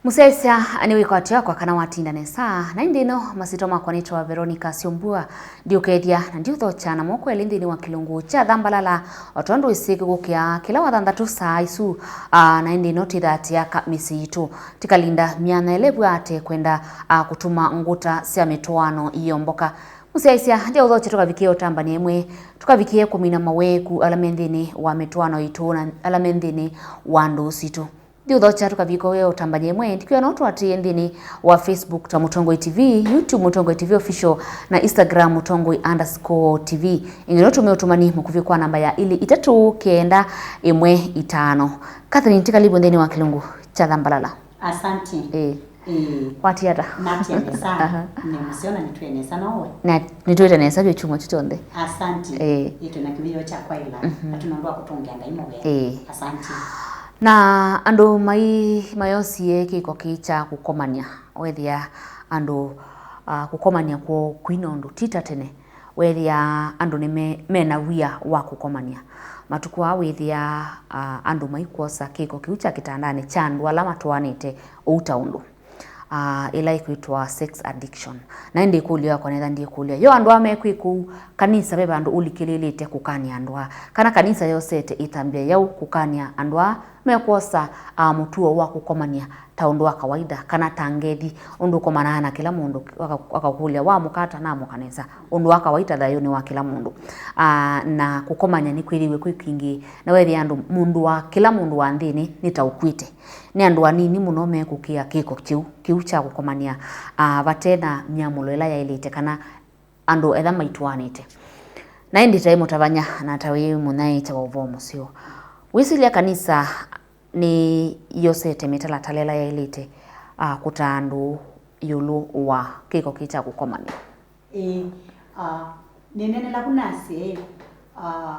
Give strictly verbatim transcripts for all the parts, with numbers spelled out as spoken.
Mũsyaĩĩsya nĩwĩkwatya kwa kana watinda nesa. Na ĩndĩ ĩno, masyĩtwa makwa nĩtawa Veronica Syombua. Ndiũkethya na ndiũthokya na moko elĩ nthĩnĩ wa kĩlungu kya Thambalala, o tondũ ĩsĩ kĩkũkĩa kĩla wathanthatũ saa isu. Aa, na ĩndĩ ĩno tĩthatĩaka mĩsyĩ yitũ, tĩkalinda myanya ĩla ĩvwate kwenda, aa, kũtuma ngũta sya mĩtwaano iomboka. Mũsyaĩĩsya, ndyaũthokya tũkavikĩe ũtambany'a ĩmwe, tũkavikĩe kũmina maweku ala me nthĩnĩ wa mĩtwaano yitũ na ala me nthĩnĩ wa ndũũ sitũ. Ndiũthokya tũkavika ũya ũtambany'a ĩmwe, ndikĩona ũtũatĩĩe nthĩnĩ wa Facebook ta Mũtongoi T V, YouTube Mũtongoi T V Official, na Instagram Mũtongoi underscore T V. Ĩngĩ no tũme ũtũmani mũkuvĩ kwa namba ya ilĩ itatũ kenda ĩmwe itano. Catherine, ti kalivu nthĩnĩ wa kĩlungu kya Thambalala. Asante. Ĩĩ. Ĩĩ. Watiata? Natia nesa. Aha. Nĩ mũseo na nĩtwĩ nesa nowe. Na nĩtwĩte nesa vyũ kyumwa kyu kyonthe. Asante. Ĩĩ. Ĩtwe na kĩwĩoo kya kwaĩla. Mhm. Atũ nũndũ wa kũtũngĩa Ngai mũvea. Ĩĩ. Asante. Na andũ mai mayosie kĩko kĩĩ kya kũkomany'a, wethĩa andũ, ah, kũkomany'a kwoo kwina ũndũ ti ta tene. Wethĩa andũ nĩ me, mena wia wa kũkomany'a. Matukũ aa wĩthĩa, ah, andũ maikwosa kĩko kĩu kya kĩtandanĩ kya andũ ala matwaanĩte ũu ta ũndũ, ah, ĩla ĩkwĩtwa sex addiction. Na ĩndĩ ĩkũlyo yakwa netha ndiĩkũlya, yo andũ aa mekwĩka ũu, kanisa ve vandũ ũlikĩlĩlĩte kũkanĩa andũ aa? Kana kanisa yosete ĩtambya yaũ kũkanĩa andũ aa mekwosa, ah, mũtuo wa kũkomany'a ta ũndũ wa kawaida, kana ta ngethi, ũndũ ũkomanaa na kĩla mũndũ, aka-, akakũlya, "Wamũka ata?" "Namũka nesa." Ũndũ wa kawaida thayũnĩ wa kĩla mũndũ. Ah, na kũkomany'a nĩkwĩthĩiwe kwĩ kwingĩ, na wethĩa andũ, mũndũ wa, kĩla mũndũ wa nthĩnĩ nĩ ta ũkw'ĩte. Nĩ andũ anini mũno mekũkĩa kĩko kĩu, kĩu kya kũkomany'a, ah, vate na myamũlo ĩla yaĩlĩte, kana andũ etha maitwaanĩte. Na ĩndĩ taĩ mũtavany'a na ta wĩ mũnyaĩĩkya wa ũvoo mũseo, wĩsilya kanisa nĩyosete mĩtalatala ĩla yaĩlĩte, ah, kũtaa andũ ĩũlũ wa kĩko kĩĩ kya kũkomany'a? Ĩĩ, ah, nĩneenela vu nasye, ah,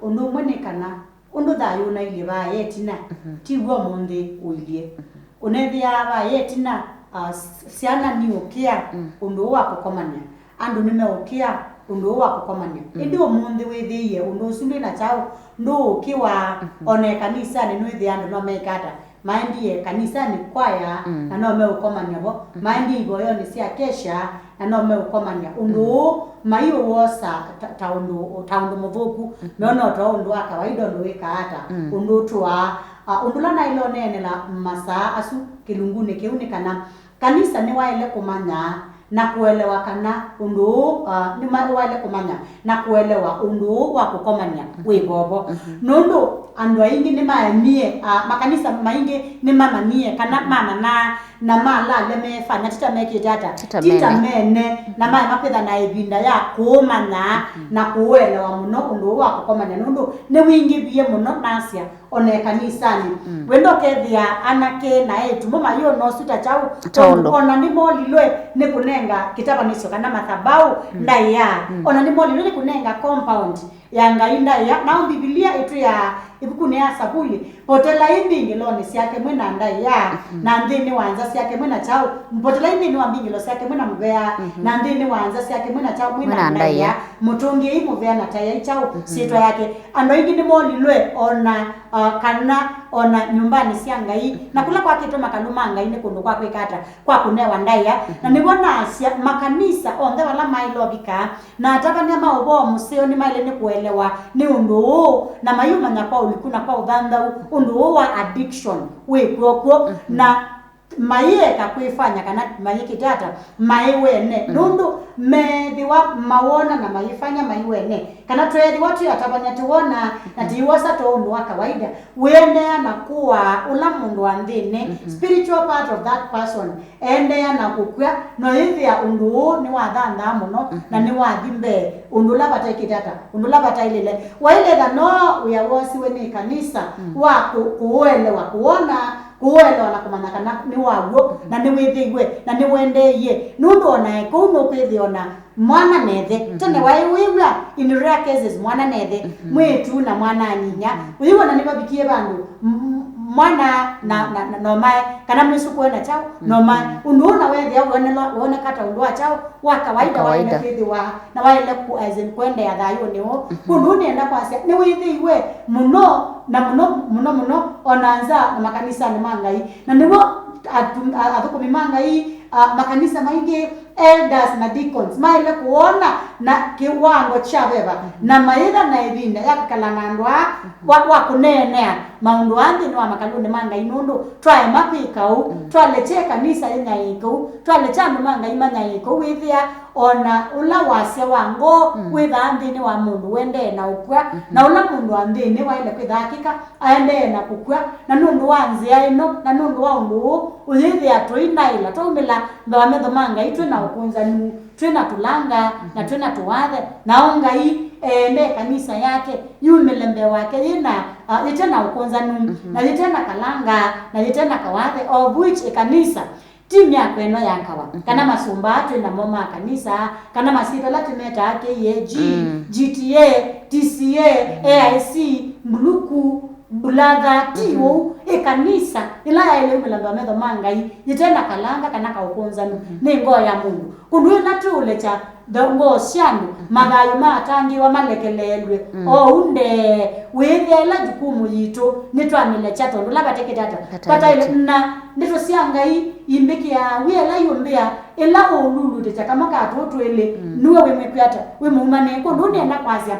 ũndũ ũmwe nĩ kana, ũndũ thayũ ũnailye vaa ye ĩtina, mhm, ti w'o ũmũnthĩ ũilyĩ. Mhm. Ũnethĩaa vaa ye ĩtina, ah, s-, syana niũkĩa, mm, ũndũ ũũ wa kũkomany'a. Andũ nĩmeũkĩa ũndũ ũũ wa kũkomany'a. Mm. Ĩndĩ ũmũnthĩ wĩthĩie ũndũ ũsu ndwĩ na kyaũ, ndũũkĩwa, mhm, o na ĩkanisanĩ nũĩthĩa andũ no meka ata? Maendie kanisanĩ kwaya, mm, na no meũkomany'a vo. Mhm. Maendie ivoyonĩ sya kesha, na no meũkomany'a. Ũndũ, mm, ũũ maiũwosa ta, ta ũndũ, ta ũndũ mũthũku, mhm, meona o ta ũndũ wa kawaida, ũndũ wĩkaa ata, mm, ũndũ ũtũaa. Ah, ũndũ ũla naĩle ũneenela masaa asu kĩlungunĩ kĩu nĩ kana kanisa nĩwaĩle kũmanya na kũelewa kana ũndũ ũũ, ah, nĩma-, nĩwaĩle kũmanya na kũelewa ũndũ ũũ wa kũkomany'a, mhm, wĩ vovo. Mhm. Nũndũ andũ aingĩ nĩmaemie, ah, makanisa maingĩ nĩmamanyie kana, mhm, mamanaa na malalya mefanya, ti ta mekĩte ata? Ti ta, ti ta mene, mene, na maema kwĩtha na ĩvinda ya kũũmanya, mhm, na kũũelewa mũno ũndũ ũũ wa kũkomany'a, nũndũ nĩwingĩvie mũno, nasya, o na ĩkanisanĩ. Mm. Wenda ũkethĩa anake na eĩtu mo mayĩona ũsu ta kyaũ? Ta ũndũ. Tondũ o na nĩmolilwe nĩ kũnenga kĩtavanĩsyo kana mathabaũ, mm, ndaĩa. Mm. O na nĩmolilwe nĩ kũnenga compound ya Ngai ndaĩa. Nao Mbivilia ĩtwĩaa ĩvukunĩ ya Savuli, "Potelai mbingĩlonĩ syake mwĩ na ndaĩa, mhm, na nthĩnĩ wa nza syake mwĩ na kyaũ? Potelai nthĩnĩ wa mbingĩlo syake mwĩ na mũvea, mhm, na nthĩnĩ wa nza syake mwĩ na kyaũ? Mwĩ na ndaĩa. Mũtũngĩei mũvea na taĩai kyaũ? Mhm. Syĩtwa yake." Andũ aingĩ nĩmolilwe o na, ah, kana o na nyũmbanĩ sya Ngai, na kũla kwakĩtwe makalũ ma Ngai nĩ kũndũ kwa kwĩka ata? Kwa kũnewa ndaĩa. Mhm. Na nĩvo nasya, makanisa onthe vala maĩle ũvika, na atavany'a ma ũvoo mũseo nĩmaĩle nĩ kũelewa nĩ ũndũ ũũ, na mayĩũmanya kwa ũliku na kwa ũthanthau ũndũ ũũ wa addiction wĩ kw'o kw'o, mhm, na mayĩeka kwĩfanya kana mayĩkĩte ata, maĩ wene. Mm. Nũndũ meethĩwa mawona na mayĩfanya maĩ wene, kana tweethĩwa twĩ atavany'a tũwona na, mm-hmm, tũiwosa to ũndũ wa kawaida, wĩendeea na kũaa ũla mũndũ wa nthĩnĩ, mm-hmm, spiritual part of that person, eendeea na kũkw'a, no ĩthĩa ũndũ ũũ nĩwathanthaa mũno, mm-hmm, na nĩwathi mbee ũndũ ũla vatekĩte ata, ũndũ ũla vataĩlĩle. Waĩle ĩtha no wĩa wosiwe nĩ kanisa, mm, wa kũ-, kũũelewa, kũwona, kũũelewa na kũmanya kana nĩ wa w'o, mhm, na nĩwĩthĩiwe, na nĩwendeeie. Nũndũ o na e kũu nũkwĩthĩa o na mwana na ĩthe. Mhm. Tene waĩ wĩw'a, in rare cases, mwana na ĩthe, mhm, mwĩĩtu na mwana anyinya. Mhm. Ũyĩw'ona nĩvavikie vandũ, m-, m-, mwana na, mm, na, na, no mae, kana mwĩsũkũe na kyaũ, no mae. Mhm. Ũndũ ũũ na weethĩa wonelwa, woneka ta ũndũ wa kyaũ, wa kawaida, wa kawaida, waĩle kwĩthĩwa na waĩle ku-, as in, kũendeea thayũnĩ ũũ. Mhm. Kwoou nĩenda kwasya, nĩwĩthĩiwe mũno, na mũno, mũno, mũno, o na nza na makanisanĩ ma Ngai. Na nĩw'o Atum-, a-, athũkũmi ma Ngai, a, makanisa maingĩ, elders na deacons maĩle kũona na kĩwango kya veva, na mayĩtha na ĩvinda ya kwĩkala na andũ aa wa, wa kũneenea maũndũ aa nthĩnĩ wa makalũnĩ ma Ngai, nũndũ twaema kwĩka ũu, twalekya ĩkanisa yĩnyaĩĩke ũu, twalekya andũ ma Ngai manyaĩĩke ũu, wĩthĩa o na ũla wasya wa ngoo wĩthaa nthĩnĩ wa mũndũ ũendee na ũkw'a, na ũla mũndũ wa nthĩnĩ waĩle kwĩthaa akĩka aendee na kũkw'a, na nũndũ wa nzĩa ĩno, na nũndũ wa ũndũ ũũ, ũyĩthĩa tũinaĩla twaumĩla mbee wa metho ma Ngai twĩ na ũkũnzanu, twĩ na tũlanga, na twĩ na tũwathe. Na o Ngai eende ĩkanisa yake yumĩle mbee wake yĩ na, ah, yĩte na ũkũnzanu, na yĩte na kalanga, na yĩte na kawathe, of which ĩkanisa ti myako ĩno yakawa, kana masũmba aa twĩ namo ma kanisa, kana masyĩtwa ala tũmetaa K A G, G T A, T C A, A I C, Mbuluku, Mbulatha, ti ũu. Ĩkanisa ĩla yaĩle umĩla mbee wa metho ma Ngai yĩte na kalanga kana kaũkũnzanu nĩ ngoo ya mũndũ. Kũndũ ĩla tũũlekya ngoo sya andũ, mathayũ ma atangĩĩwa malekeleelw'e oou ndee, wĩĩthĩa ĩla jukumu yitũ nĩtwamĩlekya tondũ ũla vatekĩte ata vataĩle. Na ndeto sya Ngai imbĩkĩaa wia ĩla iũmbĩa, ĩla ũũlulutĩtya kamwe ka tũũ twĩlĩ, nue wĩ mwĩkw'ata, wĩ mũumanĩe. Kũndũ nĩenda kwasya,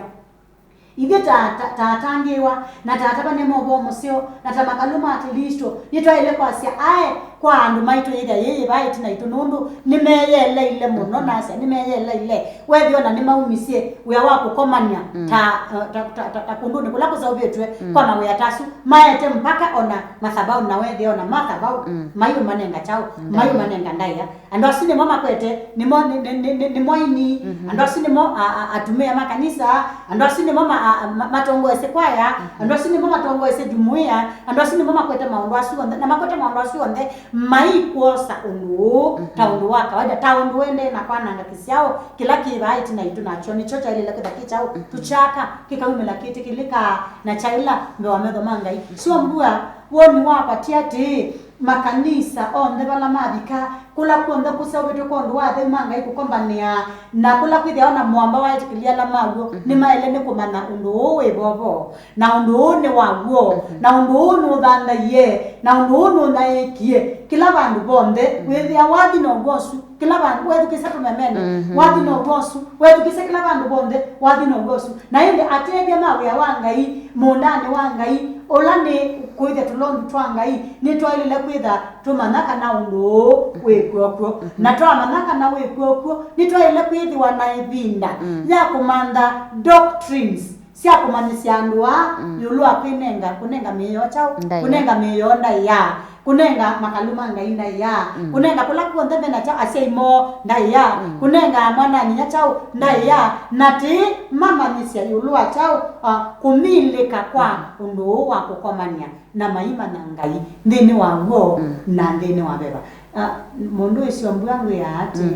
ithyĩ ta, ta, ta atangĩĩwa, na ta atavany'a movoo mũseo, na ta makalũ ma Klĩsto, nĩtwaĩle kwasya ae kwa andũ maitũ yĩthĩa yĩĩ yĩvaa ĩtina itũ, nũndũ nĩmeyeeleile mũno, nasya nĩmeyeeleile. Wethĩa ona nĩmaumisye wĩa wa kũkomany'a ta, ta, ta, ta, ta kũndũnĩ kũla kũseũvĩtw'e kwa mawĩa ta asu, maete mpaka ona mathabaũ, na wethĩa ona mathabaũ maiũmanenga kyaũ, maiũmanenga ndaĩa. Andũ asu nĩmo makwete, nĩmo, nĩ, nĩ, nĩ, nĩ, nĩmo aini, andũ asu nĩmo a, a, atumĩa ma kanisa, andũ asu nĩmo ma, a, a, ma, matongoesye kwaya, andũ asu nĩmo matongoesye jumuiya, andũ asu nĩmo makwete maũndũ asu onthe, na makwete maũndũ asu onthe maikwosa ũndũ ũũ ta ũndũ wa kawaida, ta ũndũ ũendee na kwananga kĩsyao kĩla kĩ vaa ĩtina itũ, nakyo nĩkyo kyaĩlĩle kwĩtha kĩ kyaũ, tũkyaka, kĩkaumĩla kĩtĩkĩlĩkaa na kyaĩla mbee wa metho ma Ngai. Syo mbua, woni wakwa ti atĩĩ, makanisa onthe vala mavika, kũla kw'onthe kũseũvĩtw'e kwa ũndũ wa atheu ma Ngai kũkombanĩa, na kũla kwĩthĩawa na mũamba wa etĩkĩli ala ma w'o, nĩmaĩle nĩ kũmanya ũndũ ũũ wĩ vovo, na ũndũ ũũ nĩ wa w'o, na ũndũ ũũ nũthanthaie, na ũndũ ũũ nũnyaĩĩkie. Kĩla vandũ vonthe, wĩthĩa wathi no w'o ũsu, kĩla vandũ, wethukĩsya tũmemene, wathi no w'o ũsu, wethukĩsya kĩla vandũ vonthe, wathi no w'o ũsu. Na ĩndĩ atethya ma wĩa wa Ngai, mũũndanĩ wa Ngai, ũla nĩ kũĩthya tũlondu twa Ngai, nĩtwaĩlĩle kwĩtha tũmanya kana ũndũ ũũ wĩ kw'o kw'o. Na twamanya kana wĩ kw'o kw'o, nĩtwaĩle kwĩthĩwa na ĩvinda ya kũmantha doctrines sya kũmanyĩsya andũ aa ĩũlũ wa kwĩnenga, kũnenga mĩĩ yoo kyaũ, ndaĩa, kũnenga mĩĩ yoo ndaĩa, kũnenga makalũ ma Ngai ndaĩa, kũnenga kũla kw'onthe me na kyaũ, asyai moo ndaĩa, kũnenga mwana-a-nyinya kyaũ, ndaĩa, na tĩĩ mamanyĩsya ĩũlũ wa kyaũ, ah, kũmilĩka kwa ũndũ ũũ wa kũkomany'a na maimanya Ngai nthĩnĩ wa w'o na nthĩnĩ wa veva. Ah, mũndũ ũcio mbua ngwĩaa atĩ,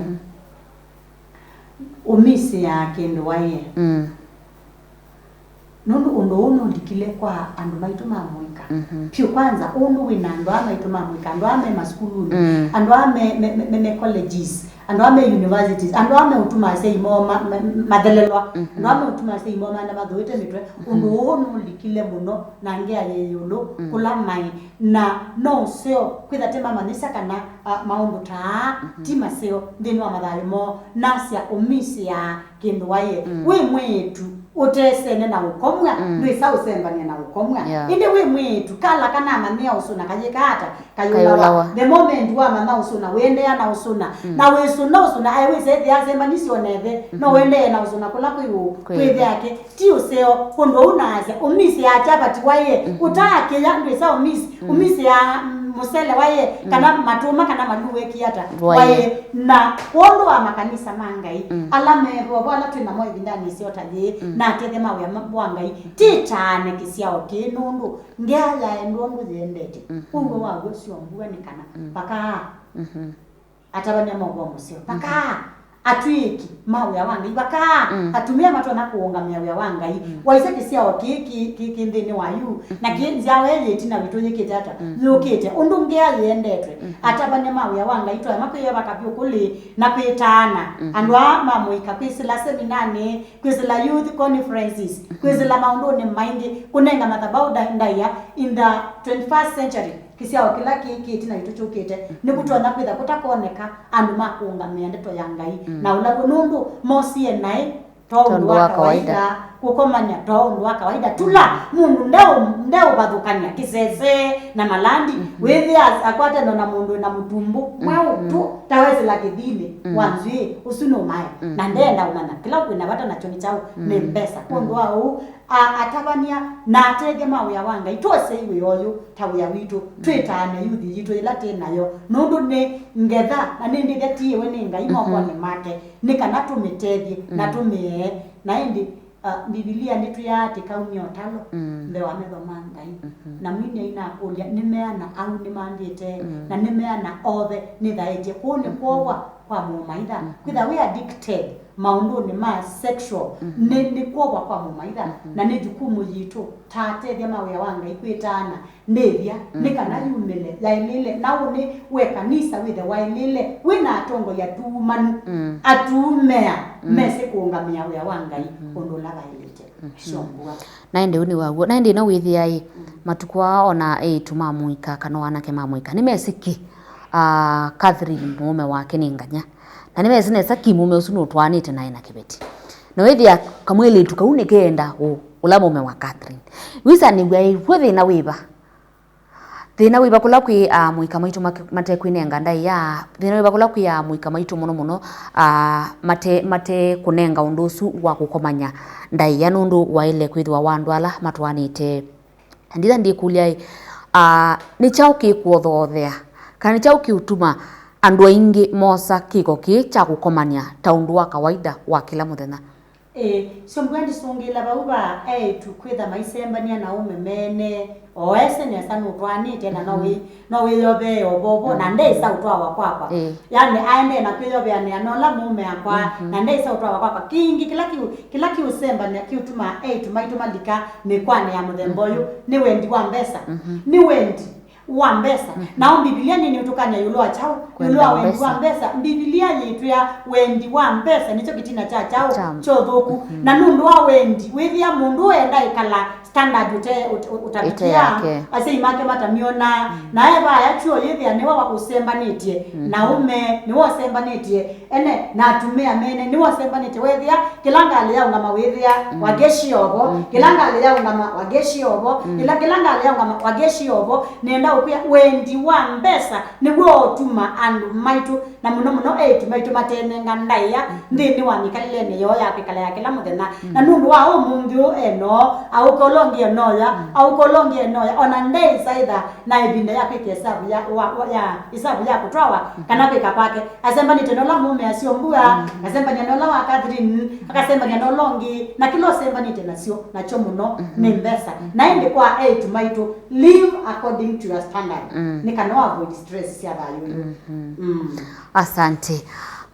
ũmisĩaa kĩndũ waĩe. Nũndũ ũndũ ũũ nũlikile kwa andũ maitũ ma mũika. Vyũ kwanza, ũndũ wĩ na andũ aa maitũ ma mũika, andũ aa me masukulunĩ, andũ aa me, me, me, me, me colleges, andũ aa me universities, andũ aa meũtuma asyai moo ma, ma, mathelelwa, andũ aa meũtuma asyai moo maenda mathũĩte mĩtwe. Ũndũ ũũ nũlikile mũno na ngea yĩ ĩũlũ kũla maĩ, na no ũseo kwĩtha tĩmamanyĩsya kana, a, maũndũ ta aa ti maseo nthĩnĩ wa mathayũ moo. Nasya ũmisĩaa kĩndũ waĩe. Wĩ mwĩĩtu ũtesene na ũkomw'a, ndwĩsa ũsembany'a na ũkomw'a. Yeah. Ĩndĩ wĩ mwĩĩtu, kala kanamanyĩa ũsũna kayĩkaa ata? Kayũlawa. Kayũlawa. The moment wamanya ũsũna, wĩendeea na ũsũna. Na wĩsũna ũsũna, aĩ wĩsa ĩthĩa asembanisye ona ĩthe, no wĩendeee na ũsũna kũla kwĩ ũ-, kwĩ ĩthe yake. Ti ũseo, kũndũ ũu naasya, ũmisĩaa kyavati waĩe, ũtaakĩya, ndwĩsa ũmis-, ũmisĩaa, mm, mũsele waĩe, kana matũma, kana maluu wekie ata waĩe. Na kwondũ wa makanisa ma Ngai, ala me vovo, ala twĩ namo ĩvindanĩ ĩseo ta yĩĩ, na atethya ma wĩa ma-, wa Ngai, tĩtaane kĩsyao kĩĩ, nũndũ ngea yaendwa ũndũ yĩendete. Ũw'o wa w'o syo mbua nĩ kana, vakaa. Atavany'a maũvoo mũseo. Vakaa atw'ĩki ma wĩa wa Ngai. Vakaa atumĩa matonya kũũngamĩa wĩa wa Ngai. Waisye kĩsyao kĩĩ kĩ, kĩ, kĩ nthĩnĩ wa yu, na kĩ nzyawa ĩĩ yĩ ĩtina witũ yĩkĩte ata? Yũkĩte. Ũndũ ngea yĩendetwe. Atavany'a ma wĩa wa Ngai twaema kwĩyovaka vyũ kũlĩ na kwĩtaana. Andũ aa ma mũika kwĩsĩla seminanĩ, kwĩsĩla youth conferences, kwĩsĩla maũndũnĩ maingĩ, kũnenga mathabaũ nda-, ndaĩa in the twenty-first century. Kĩsyao kĩla kĩĩ kĩĩ ĩtina witũ kyũkĩte, nĩkũtonya kwĩtha kũtakoneka andũ ma kũũngamĩa ndeto ya Ngai na ũla w'o, nũndũ mosie naĩ to ũndũ wa kawaida, kũkomany'a to ũndũ wa kawaida. Tula mũndũ ndeũ-, ndeũvathũkany'a kĩsese na malandi, wĩthĩa akwatene na mũndũ na mũtumbũ mweũ tu, ta wesĩla kĩthiinĩ wa nzw'ĩĩ, ũsu nũmae, na ndeenda ũmanya kĩla kwĩna vata nakyo nĩ kyaũ, nĩ mbesa. Kwondũ wa ũu, a-, atavany'a na atethya ma wĩa wa Ngai, twosei wĩa ũyũ ta wĩa witũ, twĩtaane yuthi yitũ ĩla twĩ nayo, nũndũ nĩ ngetha, na nĩndĩthya tiĩwe nĩ Ngai mokonĩ make, nĩ kana tũmĩtethye na tũmĩee. Na ĩndĩ, a, Mbivilia nĩtwĩaa atĩ kaumya ũtalo mbee wa metho ma Ngai. Na mwini ainakũlya, nĩmeana au nĩmambĩte, na nĩmeana othe nĩthaĩtye. Kũu nĩ kwovwa kwa mũmaitha. Kwĩtha wĩ addicted maũndũnĩ ma sexual, nĩ, nĩ kwovwa kwa mũmaitha, na nĩ jukumu yitũ ta atethya ma wĩa wa Ngai kwĩtaana ndĩthya, nĩ kana yumĩle yaĩlĩle. Na ũnĩ we kanisa wĩthe waĩlĩle wĩ na atongoi atuumanu, atuumĩa, mesĩ kũũngamĩa wĩa wa Ngai ũndũ ũla vaĩlĩte. Syombua. Na ĩndĩ ũu nĩ waw'o. Na ĩndĩ no wĩthĩa ĩ, matukũ aa ona eĩtu ma mũika kana anake ma mũika nĩmesĩ kĩ, ah, Catherine mũũme wake nĩ nganya. Na nĩmesĩ nesa kĩ mũũme ũsu nũtwaanĩte naĩ na kĩveti. Na wĩthĩa kamwĩlĩtu kau nĩkeenda ũ-, ũla mũũme wa Catherine. Wĩsanĩw'a ĩ, w'o thĩna wĩva? Thĩna wĩva kũla kwĩ, ah, mũika maitũ mak-, matekwĩnenga ndaĩa? Thĩna wĩva kũla kwĩ, ah, mũika maitũ mũno mũno, ah, mate-, matekũnenga ũndũ ũsu wa kũkomany'a ndaĩa nũndũ waĩle kwĩthĩwa wa andũ ala matwaanĩte? Nditha ndĩkũlya ĩ, ah, nĩ kyaũ kĩkũothoothea, kana nĩ kyaũ kĩũtuma andũ aingĩ mosa kĩko kĩĩ kya kũkomany'a ta ũndũ wa kawaida wa kĩla mũthenya? Ĩĩ, syo mbua ndisũngĩla vau va eĩtu kwĩtha maisembania na aũme mene, o ese nesa nũtwaanĩte na no wĩ-, no wĩyovee o vovo, na ndeĩsa ũtwawa kwakwa. Ĩĩ. Yani, aendee na kwĩyoveanĩa na ũla mũũme akwa, na ndeĩsa ũtwawa kwakwa. Kĩngĩ, kĩla kĩu, kĩla kĩũsembania kĩũtumaa eĩtu maitũ malika mĩkwanĩ ya mũthemba ũyũ, nĩ wendi wa mbesa. Nĩ wendi wa mbesa. Nao Mbivilia nĩnĩũtũkany'a ĩũlũ wa kyaũ? Ĩũlũ wa wendi wa mbesa. Mbivilia yĩtwĩa wendi wa mbesa nĩkyo kĩtina kya kyaũ? Kya ũthũku. Na nũndũ wa wendi, wĩthĩa mũndũ ũenda ĩkala standard ũte-, ũte-, ũtavikĩa, asyai make matamyonaa. Na e vaya kyuo yĩthĩa nĩwe wa ũsembanĩtye na ũme, nĩwe ũsembanĩtye ene na atumĩa mene, nĩwe ũsembanĩtye. Wethĩa kĩla ngalĩ yaũngama wĩthĩa wageshia ovo, kĩla ngalĩ yaũngama wageshia ovo, kĩla, kĩla ngalĩ yaũngama wageshia ovo. Nenda ũkwĩa wendi wa mbesa nĩw'o ũtuma andũ maitũ, na mũno mũno eĩtu maitũ, matenenga ndaĩa nthĩnĩ wa mĩkalĩlenĩ yoo ya kwĩkala ya kĩla mũthenya. Na nũndũ wa ũmũnthĩ ũũ enoo, aũka ũla ũngĩ enoya, aũka ũla ũngĩ enoya, ona ndeĩsa ĩtha na ĩvinda ya kwĩka ĩsavu ya, wa, wa, ya, ĩsavu ya kũtwawa kana kwĩka kwake. Asembanĩte na ũla mũũme asyo mbua, akasembania na ũla wa Catherine, akasembania na ũla ũngĩ, na kĩla ũsembanĩte nasyo, nakyo mũno nĩ mbesa. Na ĩndĩ kwa eĩtu maitũ, live according to your standard, nĩ kana avoid stress sya thayũ ũyũ. Mm. Asante.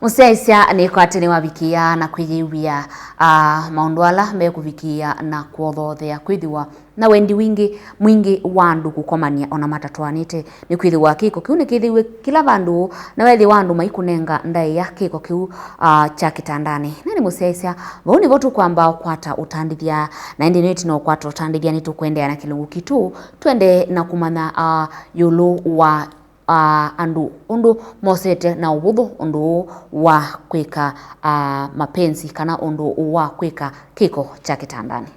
Mũsyaĩĩsya nĩkwate nĩwavikĩĩa na kwĩyĩw'ĩa, ah, maũndũ ala mekũvikĩĩa na kũothoothea kwĩthĩwa na wendi wingĩ, mwingĩ wa andũ kũkomany'a ona matatwaanĩte, nĩkwĩthĩwa kĩko kĩu nĩkĩthĩiwe kĩla vandũ, na wethĩwa andũ maikũnenga ndaĩa kĩko kĩu, ah, kya kĩtandanĩ. Na nĩ mũsyaĩĩsya, vau nĩvo tũkwamba ũkwata ũtandĩthya, na ĩndĩ nĩ ĩtina ũkwata ũtandĩthya nĩtũkũendeea na kĩlungu kitũ, twende na kũmanya, ah, ĩũlũ wa, ah, andũ ũndũ mosete na ũvũthũ ũndũ ũũ wa kwĩka, ah, mapenzi kana ũndũ ũũ wa kwĩka kĩko kya kĩtandanĩ.